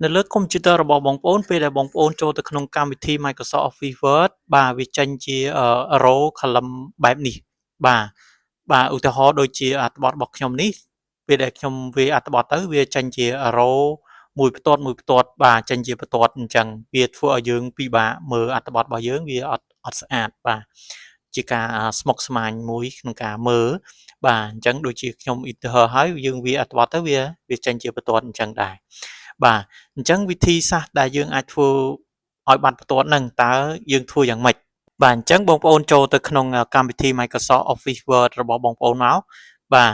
នៅលើកុំព្យូទ័ររបស់បងប្អូនពេលដែលបងប្អូនចូលទៅក្នុងកម្មវិធី Microsoft Office Word បាទវាចេញជា row column បែបនេះបាទបាទឧទាហរណ៍ដូចជាអត្ថបទរបស់ខ្ញុំនេះពេលដែលខ្ញុំវាយអត្ថបទទៅវាចេញជា row មួយបន្ទាត់មួយបន្ទាត់បាទចេញជាបន្ទាត់អញ្ចឹងវាធ្វើឲ្យយើងពិបាកមើលអត្ថបទរបស់យើងវាអត់អត់ស្អាតបាទជាការស្មុគស្មាញមួយក្នុងការមើលបាទអញ្ចឹងដូចជាខ្ញុំ enter ហើយយើងវាអត្ថបទទៅវាវាចេញជាបន្ទាត់អញ្ចឹងដែរបាទអញ្ចឹងវិធីសាស្ត្រដែលយើងអាចធ្វើឲ្យបាត់បន្ទាត់ហ្នឹងតើយើងធ្វើយ៉ាងម៉េចបាទអញ្ចឹងបងប្អូនចូលទៅក្នុងកម្មវិធី Microsoft Office Word របស់បងប្អូនមកបាទ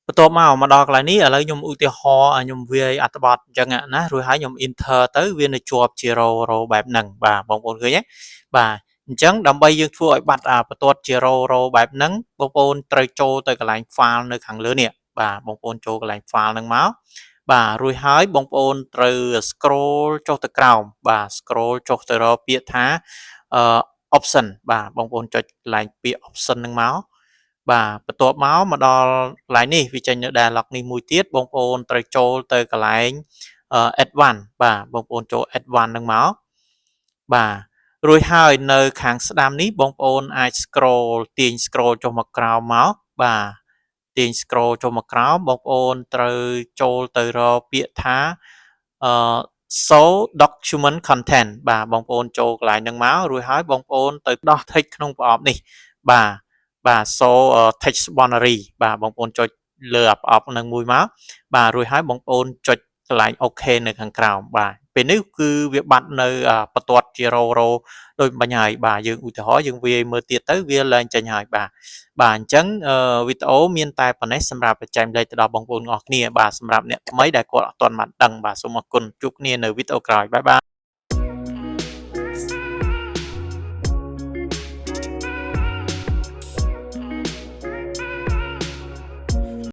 បន្ទាប់មកមកដល់កន្លែងនេះឥឡូវខ្ញុំឧទាហរណ៍ខ្ញុំវាយអត្ថបទអញ្ចឹងណារួចហើយខ្ញុំ enter ទៅវានៅជាប់ជា row row បែបហ្នឹងបាទបងប្អូនឃើញទេបាទអញ្ចឹងដើម្បីយើងធ្វើឲ្យបាត់អាបន្ទាត់ជា row row បែបហ្នឹងបងប្អូនត្រូវចូលទៅកន្លែង file នៅខាងលើនេះបាទបងប្អូនចូលកន្លែង file ហ្នឹងមកបាទរួចហើយបងប្អូនត្រូវ scroll ចុះទៅក្រោមបាទ scroll ចុះទៅរកពាក្យថាអឺ option បាទបងប្អូនចុចកន្លែងពាក្យ option ហ្នឹងមកបាទបន្ទាប់មកមកដល់កន្លែងនេះវាចេញនៅ dialog នេះមួយទៀតបងប្អូនត្រូវចូលទៅកន្លែង advanced បាទបងប្អូនចូល advanced ហ្នឹងមកបាទរួចហើយនៅខាងស្ដាំនេះបងប្អូនអាច scroll ទាញ scroll ចុះមកក្រោមមកបាទទាញ scroll ចុះមកក្រោមបងប្អូនត្រូវចូលទៅរកពាក្យថាអឺ show document content បាទបងប្អូនចូលកន្លែងហ្នឹងមករួចហើយបងប្អូនទៅដោះ tick ក្នុងប្រអប់នេះបាទបាទ show text boundary បាទបងប្អូនចុចលើប្រអប់ហ្នឹងមួយមកបាទរួចហើយបងប្អូនចុចកន្លែង OK នៅខាងក្រោមបាទពេលនេះគឺវាបាត់នៅបន្ទាត់ជា row row ដូចមិញហើយបាទយើងឧទាហរណ៍យើងវាយមើលទៀតទៅវាលែងចេញហើយបាទបាទអញ្ចឹងវីដេអូមានតែប៉ុណ្ណេះសម្រាប់ចែករំលែកទៅដល់បងប្អូនទាំងអស់គ្នាបាទសម្រាប់អ្នកថ្មីដែលគាត់អត់ទាន់បានដឹងបាទសូមអរគុណជួបគ្នានៅវីដេអូក្រោយ bye bye.